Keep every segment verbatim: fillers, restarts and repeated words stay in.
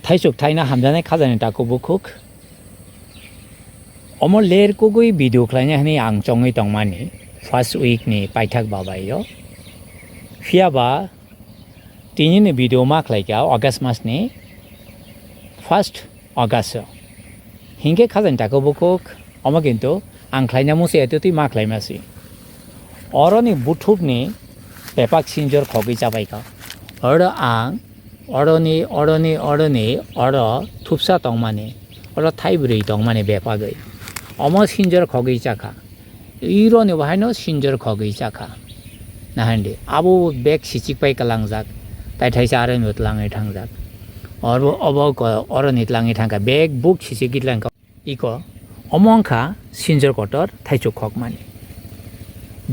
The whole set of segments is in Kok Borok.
Thaisuk thaina hamjaknai khajani takhuk bukhuk. Omo ler kugui video khlaina hwnwi ang chongwi tongmani first week ni paithak babaio. Phiya ba tini ni video ma khlaikha August mas ni first August o. Hinkhe khajani takhuk bukhuk omo kintu ang khlaina musi eto twi ma khlaima si. Oroni buthupni pepak sinjor khogwi chabaikha. Oro ang oroni, oroni, oroni, oro thupsa tongmani, oro thaibrwi tongmani bepagwi. Omo sinjor khogwi chakha. Ironi bahaino sinjor khogwi chakha. Nahandi, abo bag sichik pai kalangjak. Tai thaisa aroni bo tlangwi thangjak. Oro, obo ko-, oroni tlangwi thangkha. Bag buk sichik gitlang. Iko, omo wngkha sinjor kotor thaichuk khokmani.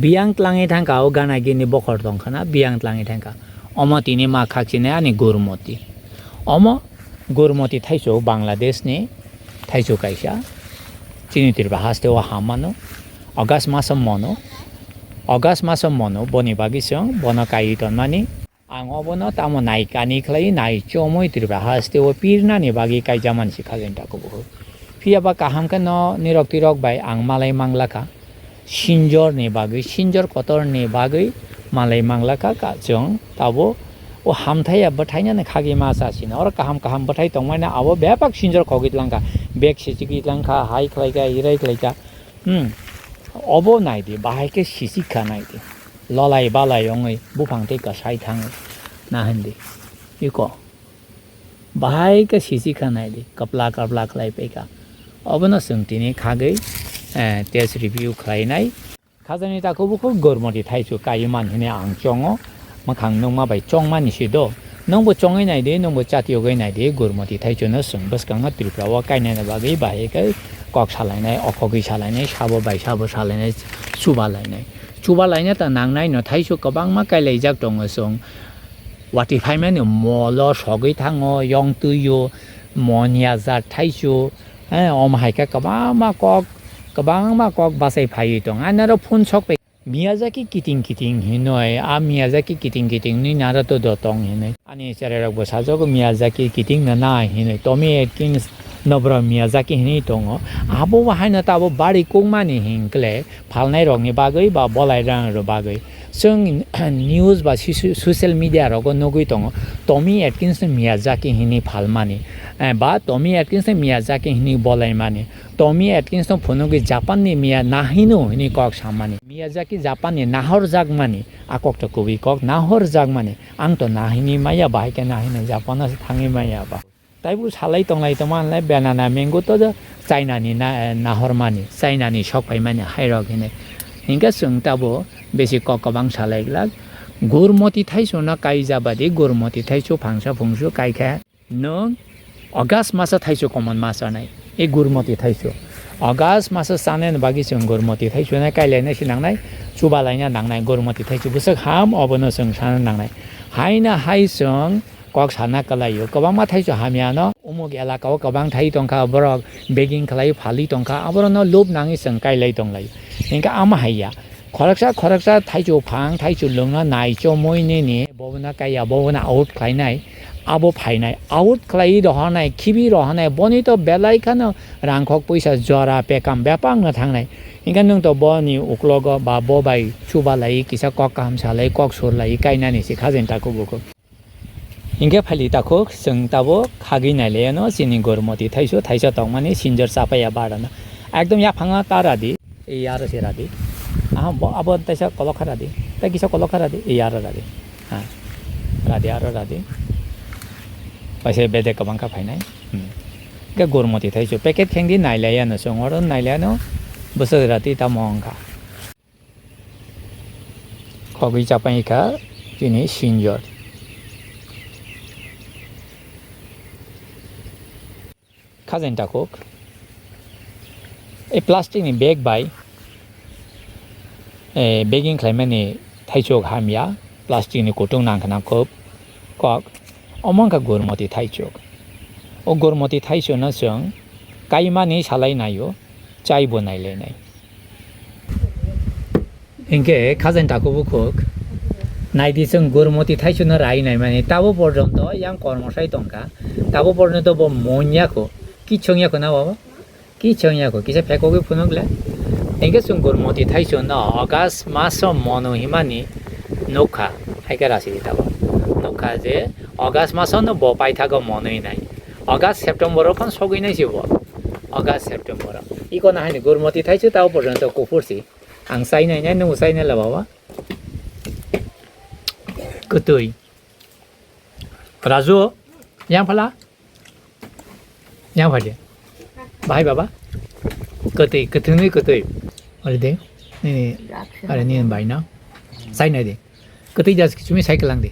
Biyang tlangwi thangkha o gana gini bokhor tongkhana, biyang tlangwi thangkha. Omo tini ma khakchini ani Gurmoti. Omo Gurmoti thaichuk Bangladesh ni thaichuk kaisa. Chini Tripura haste o hammano. August maso mono. August maso mono boni bagwi chwng bono kaiwi tonmani. Ang obono tamo nai kani khlai, nai chomwi Tripura haste o pirnani bagwi kaijamani si khajani takhuk bukhuk. Phiya ba kaham khe no nirok tirok bai ang malai manglakha. Sinjor ni bagwi, sinjor kotor ni bagwi malai manglakha ka chwng tabo o hamthai ya bwthainani khagwi ma chasina. Oro kaham kaham bwthai tongmani abo bepak sinjor khogwi tlangkha. Bag sichigwi tlangkha, hai khlaikha, irai khlaikha. Hmm. Obo naidi, bahai khe sichikha naidi. Lolai balai wngwi buphang tei kwsai thangwi nahandi. Iko. Bahai khe sichikha naidi, kapla kapla khlai paikha. Obono chwng tini khagwi, eh, test review khlainai. Khajani takhuk bukhuk Gurmoti thaichuk kaiwi man hwnwi ang chongo. Mwkhang nukma bai chongmani si do. Nwngbo chongwi naidi, nwngbo chatiyogwi naidi, Gurmoti thaichukno chwng bwskango Tripura o kainani bagwi bahai khe kok salainai, okhogwi salainai, sabo bai sabo salainai, chuba lainai. Chuba laina ta nangnai no thaichuk kwbangma kailaijak tongo chwng. Watwi phaimani molo sogwi thango, yong twi o, mo niyajak thaichuk, eh, omo hai khe kwbangma kok, kwbangma kok bachai phaiwi tong. Ani oro phone sok pai. Miyazaki kiting kiting hinoi, a Miyazaki kiting kiting ni Naruto do tong hinoi. Ani cherai rok bo sajago Miyazaki kiting na na hinoi. Tommy Atkins no bro Miyazaki hinoi tongo. Abo bo haino ta abo bari kukmani hinkle phalnai rok ni bagwi ba bolai rang rok bagwi. Chwng news ba si-, social media rogo nugwi tongo. Tommy Atkins no Miyazaki hinoi phalmani. Eh, ba Tommy Atkins no Miyazaki hinoi bolaimani. Tommy Atkins no phunugwi Japan ni Miya nahino hinwi kok sammani. Miyazaki Japan ni nahorjakmani, a kok to kubui kok nahorjakmani. Ang to nahini maya, bahai khe nahino Japan o se thangwi maya ba. Taibo salai tonglai tongma hinlai banana mango to China ni na-, nahormani, China ni sok phaimani hairok hinwi. Hinkhe chwng tabo besi kok kwbang salai glak. Gurmoti thaichuk no kaijabadi, Gurmoti thaichuk phangsa phungsu kaikha. Nwng August masa thaichuk common masa nai. E Gurmoti thaichuk. August masa chanani bagwi chwng Gurmoti thaichuk nai kailaina si nangnai, chubalaina nangnai Gurmoti thaichuk bwswk ham obono chwng sana nangnai. Haina hai chwng kok sana kwlaio. Kwbangma thaichuk hamyano umuk elaka o kwbang thai tongkha borok begging khlai phalwi tongkha aborokno lob nangwi chwng kailai tonglai. Hinkhe ama haiya. Khoroksa khoroksa thaichuk phang, thaichuk lwngna nai chomwi nini, bobono kaiya, bobono out khlainai, abo phainai, out khlaiwi rohornai, khibi rohornai, boni to belai kheno rangkhok puisa jora pekam bepakno thangnai. Hinkhe nwng to boni uklogo ba bo bai chubalai, kisa kok kaham salai, kok surlai, kainani se khajani takhuk bukhuk. Hinkhe phaili takhuk chwng tabuk khagwi nailaiano chini Gurmoti thaisu thaisa tongmani sinjor chapaiya barano. Ekdom yaphango ta radi, e aro se radi. Aha, bo, abo taisa kolok kha radi, tei kisa kolok kha radi, e aro radi. Ha, radi, aro radi. Paisa bedek kwbang kha phainai. Hmm. Hinkhe Gurmoti thaisu packet khengdi nailaiano chwng oro nailaiano bwswk rati tamo wngkha. Khogwi chapai kha chini sinjor. Khajani takhuk. E plastic ni bag bai, e, begging khlaimani thaichuk hamya, plastic ni kutung nangkha nang kok. Omo wngkha Gurmoti thaichuk. O Gurmoti thaichuk no chwng kaimani salai naio, chai bo nailainai. Hinkhe khajani takhuk bukhuk Naidi chwng Gurmoti thaichukno rai naimani, tabo porjonto yang kormosai tongkha, tabo porjonto bo mon yakho, kichong yakho na baba, kichong yakho, kisa phekogwi phunukle. Engke chwng Gurmoti thaichukno August maso mono himani nukha, haikhe rasidi tabo nukha je August masono bo paithago monwi nai, August September o phano sogwi nai si bo, August September o. Iko na haini Gurmoti thaichuk tabo porjonto kuphur si, ang chai nai nai, nwng chai nai la baba. Kwtwi. Raju, yang phala? Yang phaidi. Bahai baba? Kwtwi, kwthwngwi kwtwi. Ori de. Nini, are nini bai na. Sai nai de. Kwtwi jas kichumi sai kwlang de.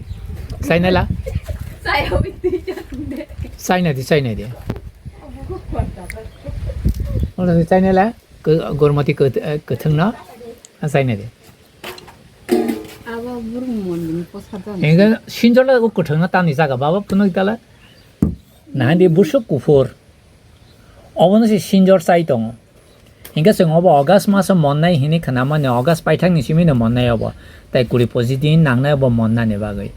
Sai nai la? Sai nai de, sai nai de. Oro sai nai la? Gurmoti kwthwng no. Sai nai de. Abo burung mon bini posa dan. Hingke sinjorla o kwthwngno tamni jaga baba phunuk dala. Nahandi busuk kuphur. Obono se sinjor chai tongo. Hingke chwng obo August maso monnai hinwi khwnamani, August paithakni simino monnai obo. Tai kuri pochi din nangnai obo monnani bagwi.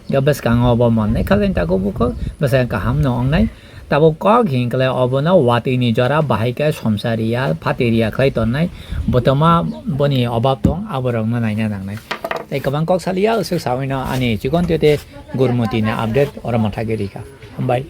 Hingke bwskango obo monnai kha jani tako buko bwskango kahamno wngnai. Tabuk kok hinkhe obono watwi ni jora bahai khe somsa riya, phati riya khlai tonnai, botoma boni obab tong, aborokno naina nangnai. Tei kwbang kok saliya, aswk sawino ani chikon tete Gurmoti ni update oro mwthagwi rikha. Hambai.